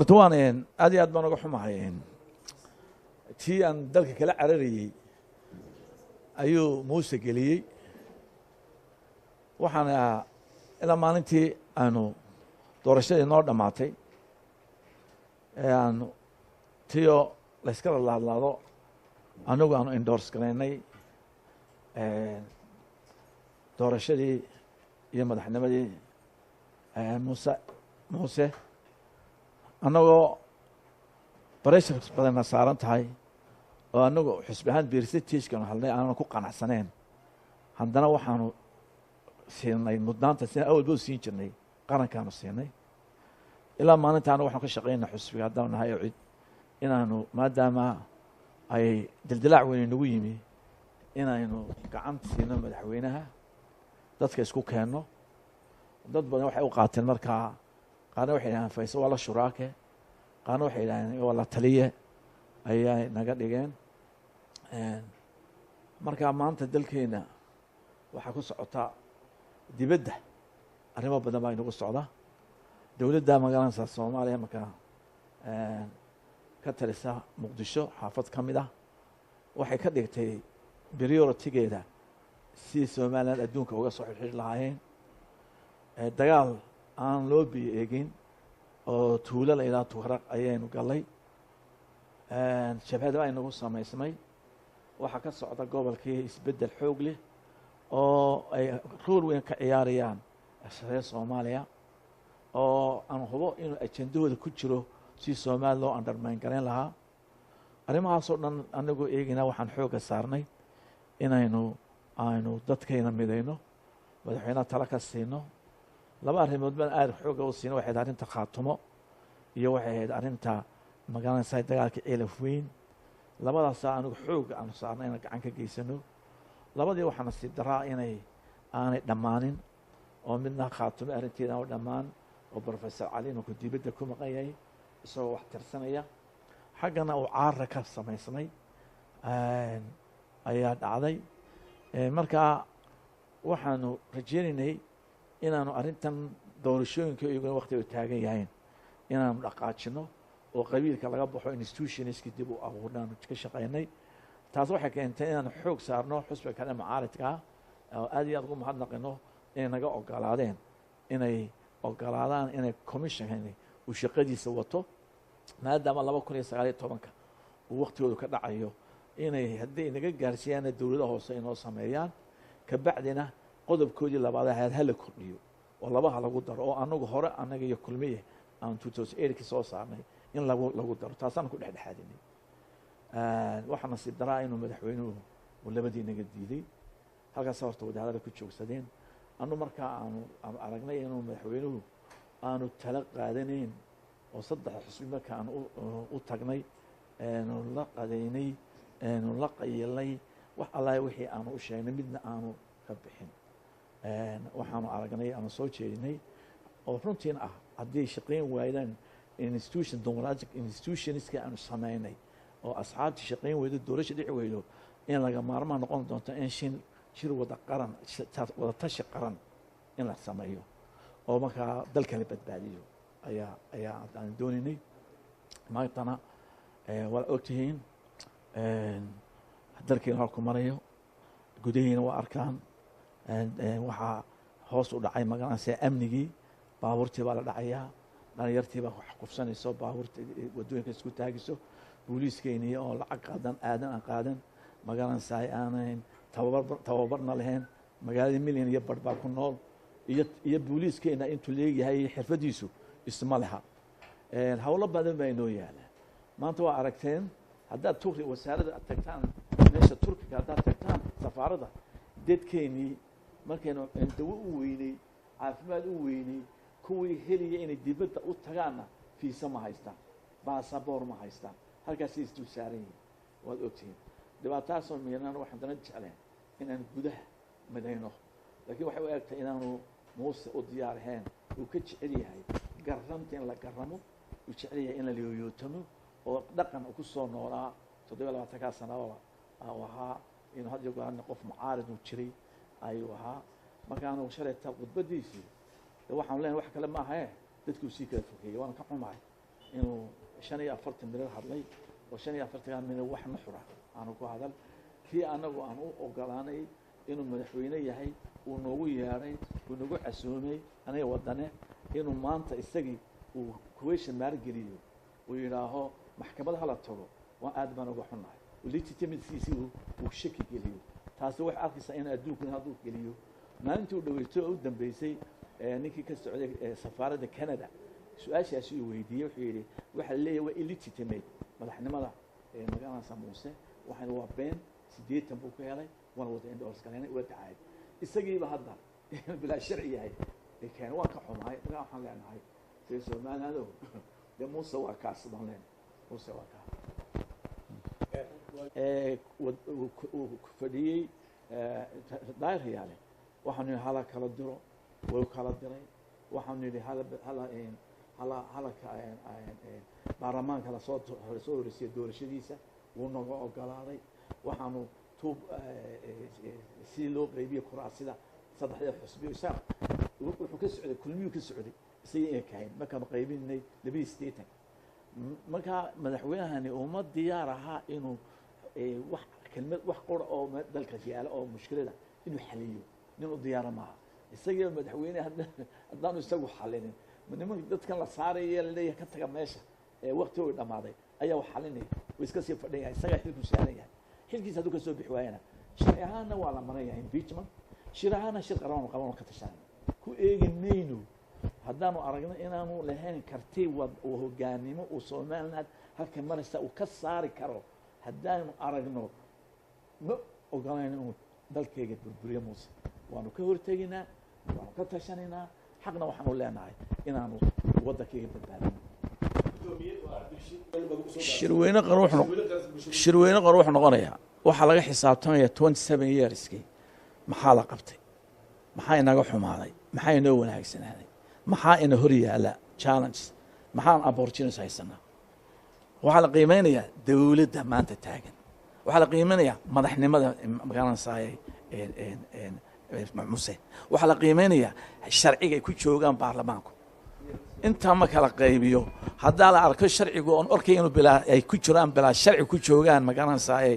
Horta waan aad iyo aad baan uga xumahay. Tii aan dalka kala cararayey ayuu Muuse geliyey. Waxaana ilaa maalintii aanu doorashadii noo dhammaatay ee aanu tiyo layskala laadlaado, anagu aanu endorse garaynay doorashadii iyo madaxnimadii Muuse, annagoo pressure badanna saaran tahay oo anagu xusbi ahaan percentagekanu hadlay aanan ku qanacsaneen, haddana waxaanu siinay mudnaanta sina awalba u siin jirnay qarankaanu siinay. Ilaa maalintaana waxaan ka shaqaynaa xusbiga haddaan nahay oo cid inaanu, maadaama ay dildilaac weyne nagu yimi, inaynu gacan siino madaxweynaha, dadka isku keenno. Dad badan waxay u qaateen markaa, qaarna waxay yidhahdeen Faysal waa la shuraake, qaarna waxay yidhahdeen waa la taliye ayay naga dhigeen. Marka maanta dalkeena waxaa ku socota dibadda arrimo badan baa inagu socda. Dowladda magaranaysa Soomaaliya markaa ka talisa Muqdisho xaafad ka mid ah waxay ka dhigtay prioritygeeda sidii Somaliland adduunka uga soo xirxiri lahaayeen. Dagaal aan loo biyo eegin oo tuulo la yidhaha Tukaraq ayaynu galay, jabhada aynagu samaysmay. Waxaa ka socda gobolkii isbeddel xoog leh oo ay role weyn ka ciyaarayaan reer Soomaaliya, oo aan hubo inuu ajendahooda ku jiro si Soomaaliya loo undermine garayn lahaa. Arrimahaasoo dhan anagoo eegayna, waxaan xoogga saarnay inaynu aynu dadkayna midayno, madaxweynaha tala ka siino. Laba arrimood baan aada xoogga u siina: waxay ahayd arrinta Khaatumo iyo waxay ahayd arrinta magaranaysa dagaalka Ceelaf Weyn. Labadaasaa anigu xoogga aanu saarnay inaan gacan ka geysano. Labadii waxaa nasiib daraa inay aanay dhammaanin, oo midna Khaatumo arrinteeda aanu dhammaan, oo Professor Cali imanku dibadda ku maqan yahay isagoo wax tirsanaya, xaggana uu caara ka samaysmay ayaa dhacday. Markaa waxaanu rajeynaynay inaanu arrintan doorashooyinka iyaguna waktiga taagan yahayn inaanu dhaqaajino oo qabiilka laga baxo, institutionskii dib u abuurnaanu ka shaqaynay. Taas waxay keentay inaanu xoog saarno xusbiga kale mucaaridkaa, oo aad iyo aad ugu mahadnaqino inay naga ogolaadeen, inay ogolaadaan inay commissionkani uu shaqadiisa wato, maadaama 2019-ka uu waktigoodu ka dhacayo, inay haddii naga gaarsiiyaanna dowlada hoose inoo sameeyaan. Kabacdina qodobkoodii labaad ahayd hala kordhiyo oo labaha lagu daro, oo anagu hore annaga iyo Kulmiye aan 2008-kii soo saarnay in lagu daro, taasaan ku dhexdhexaadinay. Waxaa nasiib daraa inuu madaxweynuhu uu labadii naga diiday. Halkaas horta wadahadala ku joogsadeen. Anu markaa aanu aragnay inuu madaxweynuhu aanu tala qaadanayn oo saddexda xusbi marka aanu u tagnay, eenu la qadaynay, eenu la qayilnay, wax allahi wixii aanu u sheegnay midna aanu ka bixin, waxaanu aragnay aanu soo jeedinay oo runtiina ah haddii shaqayn waydaan institution democratic institutionska aanu samaynay oo asxaabtii shaqayn weydo, doorasha dhici weydo, in laga maarmaan noqon doonto in shir wada qaran, wada tashi qaran in la sameeyo oo markaa dalka la badbaadiyo ayaa aan doonaynay. Maantana waa ogtihiin dalkeena halku marayo, gudahiina waa arkaan. Waxaa hoos u dhacay magaranaysa amnigii, baabuurtii baa la dhacayaa, dhalinyartii baa wax kufsanayso, baabuurta waddooyinka isku taagiso, booliiskeenii oo lacag qaadan aadan aan qaadan magaranaysaa aanayn tababarna lahayn. Magaaladii milyan iyo bar baa ku nool iyo booliiskeena intuu leegyahay xirfadiisu isma leha. Howlo badan baa inoo yaala. Maanta waa aragteen, haddaad Turki wasaaradda aad tagtaan, meesha Turkiga haddaad tagtaan safaaradda, dadkeenii markaynu dawo u weynay, caafimaad u weynay, kuwii helaya inay dibadda u tagaanna fiisa ma haystaan, baasaboor ma haystaan, halkaasay isdul saaran yihiin. Waad ogtihiin dhibaatadaasoo miirnaan. Waxaan dana jecleen inaan gudaha midayno, laakiin waxay u egtahay inaanu Muuse u diyaar ahayn. Uu ka jecel yahay garramta in la garramo, uu jecel yahay in la yooyootamo oo dhaqan ku soo noolaa 27-kaa sanababa uu ahaa inuu had iyo goor qof mucaarid uu jiray ayuu ahaa. Markaanu shalayta khudbadiisii de waxaanu leenahay wax kale ma ahae dadkuu sii kala fogeeyey. Waana ka xumahay inuu 45 milyan hadlay oo 45 milyan wax nuxura aanu ku hadal. Kii anagu aan u ogolaanay inuu madaxweyne yahay, uu noogu yeedhay, uu nagu casuumay aniga wadane, inuu maanta isagii uu kuweysha maalgeliyo, uu yidhaaho maxkamad hala tago, waa aad baan uga xunnahay. Legitimacygiisii uu shaki geliyo. Taasi waxay arkaysaa in adduunkuna hadduu geliyo. Maalintii uu dhaweysto oo u dambeysay, ninkii ka socday safaaradda Canada su-aashaasi uu weydiiyey, wuxuu yidhi waxaa leeyahay waa illegitimate madaxnimada magaranaysa Muuse. Waxaan waa been, 80 buu ku helay, waana wada endorse gareynay, waa dacaayad. Isagiiba hadda bilaa sharci yahay ee keenay, waan ka xumahay. Markaa waxaan leenahay sida Somaliland dee Muuse waa kaas baan leenahay, Muuse waa kaas uu fadhiyey Daahir Riyaale. Waxaanu yidhi hala kala diro, way kala diray. Waxaanu yidhi hala hala hala hala baarlamaanka lasoo horeysiiyo doorashadiisa, wuu naga ogolaaday. Waxaanu tuub sidii loo qeybiyo kuraasida saddexda xusbiyo, isaga wuxuu ka socday Kulmiyuu ka socday, isaga inay kahayn markaanu qaybinay 82. Markaa madaxweynahani uma diyaar ahaa inuu wax kelmad wax qura oo dalka yaala oo mushkilada inuu xaliyo, nin u diyaara maaha. Isagiiba madaxweyne haddaanu isagu xalinin, nimanka dadkan la saaraya laleeyahay ka taga meesha ee waqtigooda dhammaaday ayaa wax xalinaya, way iska sii fadhiya. Isagaa xilku saaran yahay, xilkiisa hadduu kasoo bixi waayana sharci ahaanna waa la maranaya impeachment, shir ahaana shir qaran qaban ka tashanay ku eegi mayno. Haddaanu aragno inaanu lahayn karti wad oo hogaanimo uu Somaliland halka maraysa uu ka saari karo, haddaanu aragno, ma ogolayno inuu dalkayga burburiyo Muuse. Waanu ka horteginaa, waanu ka tashanaynaa, xaqna waxaanu leenahay inaanu waddankayga badbaadino. Shirweyne qaran wuxuu noqonayaa waxaa laga xisaabtamaya 27 yearskii maxaa la qabtay, maxaa inaga xumaaday, maxaa inoo wanaagsanaaday, maxaa ina hor yaala challenges, maxaan opportunities haysanaa. Waxaa la qiimeynayaa dowladda maanta taagan, waxaa la qiimeynayaa madaxnimada magaranaysaay Muse, waxaa la qiimeynayaa sharciga ay ku joogaan baarlamaanku. Intaa ma kala qaybiyo, haddaa la arko sharcigu oon arkay inuu bilaa ay ku jiraan, bilaa sharci ku joogaan magaranaysaay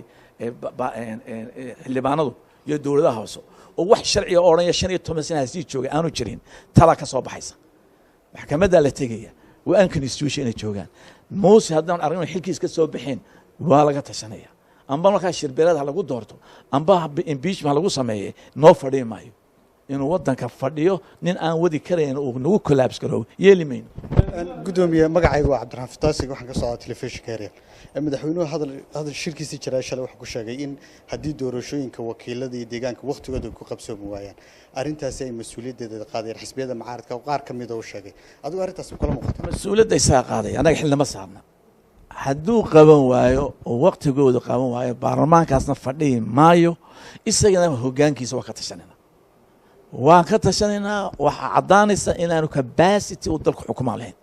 xildhibaanadu iyo dowladaha hoose, oo wax sharciga oo odhanaya 15 sana hasii jooga aanu jirin, tala ka soo baxaysa, maxkamaddaa la tegaya, waa unconstitution inay joogaan. Muuse haddaan aragno xilkiis ka soo bixin, waa laga tashanaya, amba markaa shirbeelad ha lagu doorto, amba impeachment ha lagu sameeye. Noo fadhiyi maayo inuu waddanka fadhiyo nin aan wadi karayn uu nagu collapse garoobo, yeeli mayno. Gudoomiye, magacayga waa Cabdiraxmaan Fataasig, waxaan ka socdaa telefishinka Eryal. Madaxweynuhu hadal shirkiisii jiraa shalay wuxuu ku sheegay in haddii doorashooyinka wakiilada iyo deegaanka waqtigooda ku qabsoomi waayaan, arrintaasi ay mas-uuliyaddeeda qaadayeen xisbiyada mucaaradka oo qaar ka mida u sheegay. Adigu arrintaas kula muuqata? Mas-uuliyadda isaga qaaday, annaga xilnama saarna. Hadduu qaban waayo oo waqtigooda qaban waayo, baarlamaankaasna fadhiyi maayo, isagana hoggaankiisa waa ka tashanayna, waan ka tashanaynaa. Waxaa caddaanaysa inaanu capacity uu dalku xukumaan lahayn.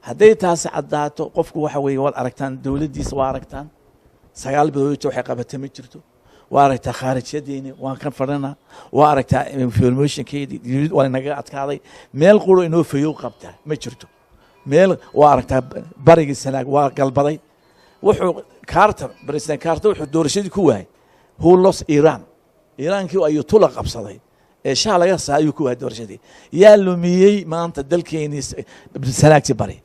Hadday taasi caddaato, qofku waxa weeye waad aragtaan dowladdiisa, waa aragtaan 9 bilood waxay qabatay ma jirto, waa aragtaa khaarijyadeeni waan ka fadhinaa, waa aragtaa informationkeedii waa inaga adkaaday, meel quro inoo fayow qabtaa ma jirto. Meel waa aragtaa barigii Sanaag waa galbaday. Wuxuu Carter, President Carter, wuxuu doorashadii ku waayay, who lost Iran, Iiraankii ayuu tula qabsaday ee shaha laga saa ayuu ku waayay doorashadii. Yaa lumiyey maanta dalkeenii Sanaagti bari?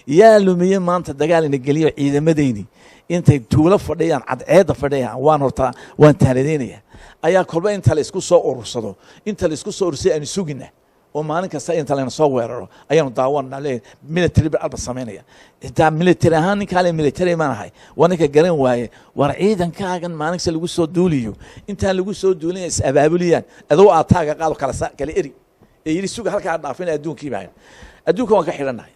Yaa lumiyey maanta dagaal ina geliyo, ciidamadeyni intay tuulo fadhiyaan, cadceedda fadhiyaan, waan horta waan taaladeynaya, ayaa kolba inta la isku soo urursado, inta la isku soo urursay aynu sugina oo maalin kasta inta layna soo weeraro ayaanu daawanaa leeyahay military ba alba samaynaya. Xitaa military ahaan ninkaa le military maan ahay, waa ninka garan waaye. War ciidankaagan maalin kasta lagu soo duuliyo, intaan lagu soo duulin is abaabuliyaan, adoo aad taaga qaado kala kala eri ee yidhi suga halkaa dhaafin. Adduunkii baa adduunka waan ka xidhannahay.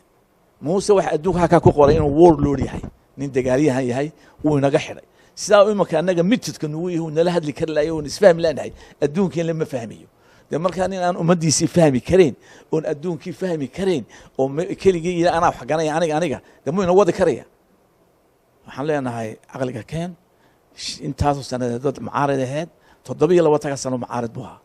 Muuse waxa adduunka halkaa ku qoray inuu warlord yahay, nin dagaalyahan yahay, wuu inaga xidhay. Sidaa imika annaga midjidka nugu yahay, uu nala hadli kari lahay oon isfahmi lanahay, adduunkii lama fahmayo. De markaa nin aan ummaddiisii fahmi karayn oon adduunkii fahmi karayn oo keligii iyo anaa wax ganaya aniga de muu ina wadi karaya? Waxaan leenahay caqliga keen. Intaasoo sanadeed dad mucaarid ahayd, 27 sano mucaarid buu ahaa,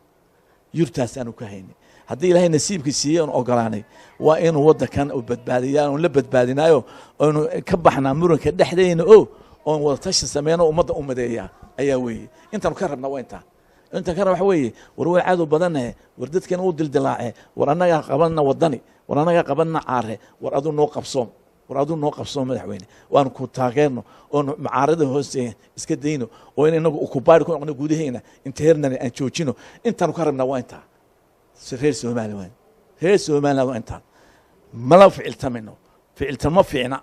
yurtaasaanu ka haynay. Haddii Ilaahay nasiibkii siiyey oon ogolaanay, waa inuu waddankan u badbaadiyaa oon la badbaadinaayo, oonu ka baxnaa muranka dhexdeena oon wada tashi sameyno, ummadda u madeeyaa ayaa weeye. Intaanu ka rabna waa intaa. Intaan ka rabna waxa weeye: war waa cadow badanahe, war dadkan uu dildilaace, war annagaa qabanna Wadani, war annagaa qabanna Caare, war aduu noo qabsoom, war aduu noo qabsoom, madaxweyne, waanu ku taageerno oonu mucaarada hoose iska dayno, oo in inagu ukubaari ku noqno gudaheena internally aan joojino. Intaanu ka rabnaa waa intaa. Reer Somaliland, reer Somaliland, waa intaa. Mala ficiltamino, ficiltamo fiicna.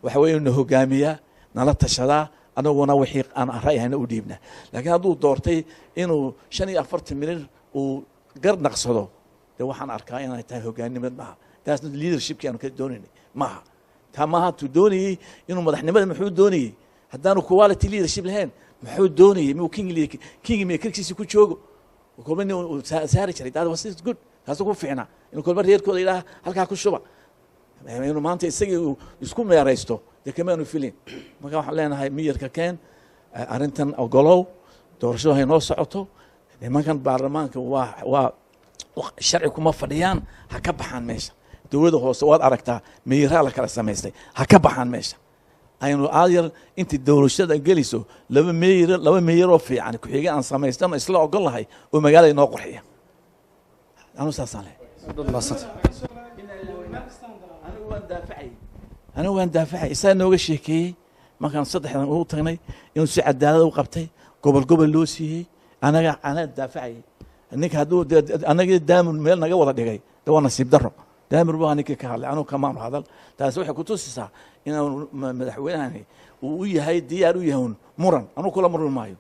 Waxa weeye na hogaamiyaa, nala tashadaa, anaguna wixii aan ra'yahayna u dhiibna. Laakiin hadduu doortay inuu 45 mirir uu gar naqsado, dee waxaan arkaa inay tahay hogaannimad maaha. Taasna leadershipkii aanu ka doonaynay maaha. Taa maaha tuu doonayey inuu madaxnimada. Muxuu doonayey haddaanu quality leadership lahayn? Muxuu doonayey? Muu king makerkiisi ku joogo, kolba nin uu saari jiray? That was good, taasi ku fiicna, inuu kolba reerkooda ilaah halkaa ku shuba. Inuu maanta isagii uu isku meeraysto dee kamaanu filin. Marka waxaan leenahay, miyarka keen, arrintan ogolow, doorashadu hay noo socoto. Nimankan baarlamaanka waa sharci kuma fadhiyaan, ha ka baxaan meesha. Dowladda hoose waad aragtaa, meyiraa la kala samaystay, ha ka baxaan meesha. Aynu aayar intii doorashada gelayso laba meeyir, laba meeyaroo fiican ku-xige aan samaystano, isla ogol lahay, oo magaalada inoo qurxiya. Anu saasaan leh. Anigu waan daafacay, anigu waan daafacay. Isaa nooga sheekeeyey markaan saddexdan ugu tagnay inuu si cadaalad u qabtay, gobol gobol loo siiyey. Anaga anaa daafacayay ninka. Hadduu anagii Daamur meel naga wada dhigay, de waa nasiib daro. Daamur baa ninkii ka hadlay, anugu kamaanu hadal. Taasi waxay kutusaysaa inaanu madaxweynahani uu u yahay diyaar u yahay muran. Anugu kula murmi maayo.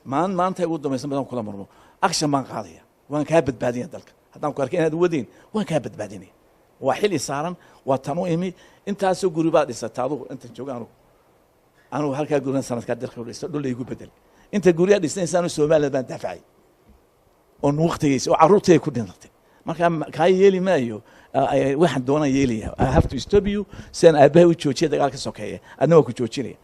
Maanta ugu dambaysan badan kula murmo. Action baan qaadaya, waan kaa badbaadinaya dalka. Haddaan ku arkay inaad wadayn, waan kaa badbaadinaya. Waa xili saaran, waa tan u imi. Intaasoo guri baad dhisata adugu intan jooga. Anugu halkaa gurigan sanadkaa dalka dhista, dhul igu bedel. Inta guryaa dhisnaysaanu Somaliland baan daafacay oon waqtigiisa oo carruurtay ku dhintay. Marka kaa yeeli maayo, waxaan doonaan yeelaya. I have to stop you, sidaan aabbahay u joojiya dagaal ka sokeeya, adna waa ku joojinaya.